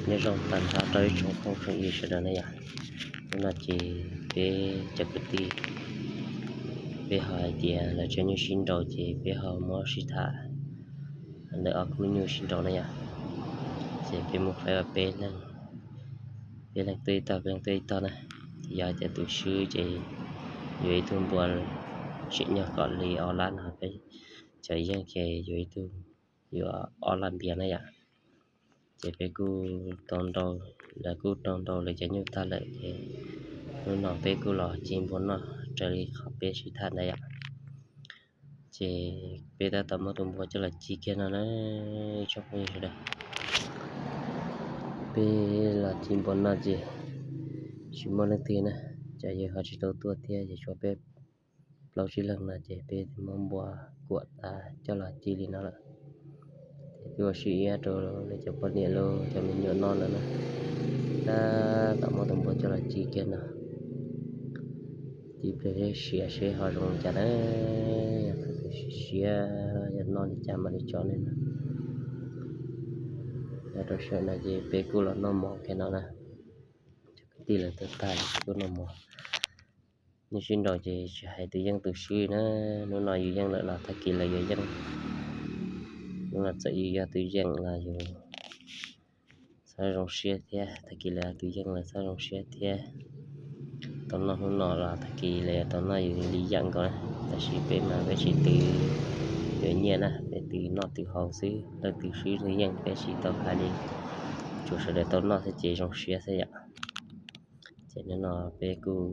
Nyob zoo tag nrho rau ib tsoom phooj tsoom ywg sawv daws na yom. Hnub no ces peb cov kwv tij, peb ho hais tias lawv tseem nyuj sib nraus ces peb ho muab sib tham ntawm ob khub nyuj sib nraus na yom. Ces peb mus faib ua peb leeg, peb leeg tuaj ib tog, peb leeg tuaj ib tog na. Ces yog hais tias tus swb ces yuav ib tug npua tseem nyuj kom li ob lab no, peb cov yeej ces yuav ib tug, yuav ob laj npias na yom. Ces peb kuj tau nrau, lawv kuj tau nrau lawv cov nyuj tag lawm ces hnub no peb kuj los ci npua noj raws li qhov peb sib tham ntawd yom. Ces peb tab tom muab tus npua coj los ci kiag no na, ib tsoom phooj ywg sawv daws. Peb los ci npua noj ces tsis muaj leej twg na, cov yawg ho tsis tau tuaj thiab ces tshuav peb plaub tsib leeg no ces peb muab npua kuam tas coj los ci li no lawm. Ces twb ua si iab rau lawv cov poj niam los cov me nyuam noj no na. Tab tom muab tus npua coj los ci kiag no, ci pliag seb siav seb ho zoo li cas na. Yog thaum twg siav yog noj li cas mam li tso nej na. Nyob rau sij hawm no ces peb kuj los noj mov kiag no na. Cov kwv tij lawv tuaj tag kuj noj mov. Nyuj sib nraus ces tsis hais tus yeej tus swb na, hnub no yus yeej lawm los tag kis lawv yuav yeej. Hnub no txawm yus yog tus yeej los yus txhob zoo siab thiab, tag kis lawv yog tus yeej lawv txhob zoo siab thiab. Tau noj hnub no los tag kis lawv yuav tau noj yus li yam nkaus na. Tab sis peb mas peb tsis twv yuav nyiaj na, peb twv noj twv haus xwb, leej twg swb leej yeej peb tsis tau hais li, tsuas sawv daws tau noj xwb ces zoo siab xwb yom. Ces hnub no peb kuj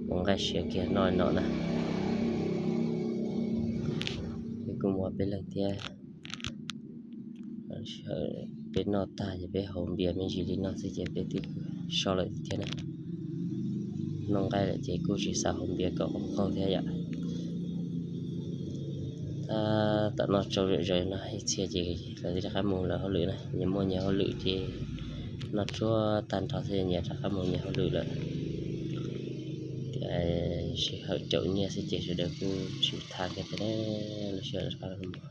ua nqaij siav kiag noj no na. Peb kuj muaj peb leeg thiab. Peb noj tag ces peb haus npias me ntsis li no xwb ces peb twb so lawm thiab na. Noj nqaij lawm ces kuj tsis xav haus npias kom qaug thiab yom. Tab tom noj tsau zom zaws no ib txhia ces lawv rov qab mus lawv hauj lwm na, nyias muaj nyias hauj lwm ces noj tsuag tag nrho xwb nyias rov qab mus nyias hauj lwm lawm. Tias sij hawm caum nyiaj xwb ces sawv daws kuj tsis tham kiag thiab, lub sij hawm rov qab mus.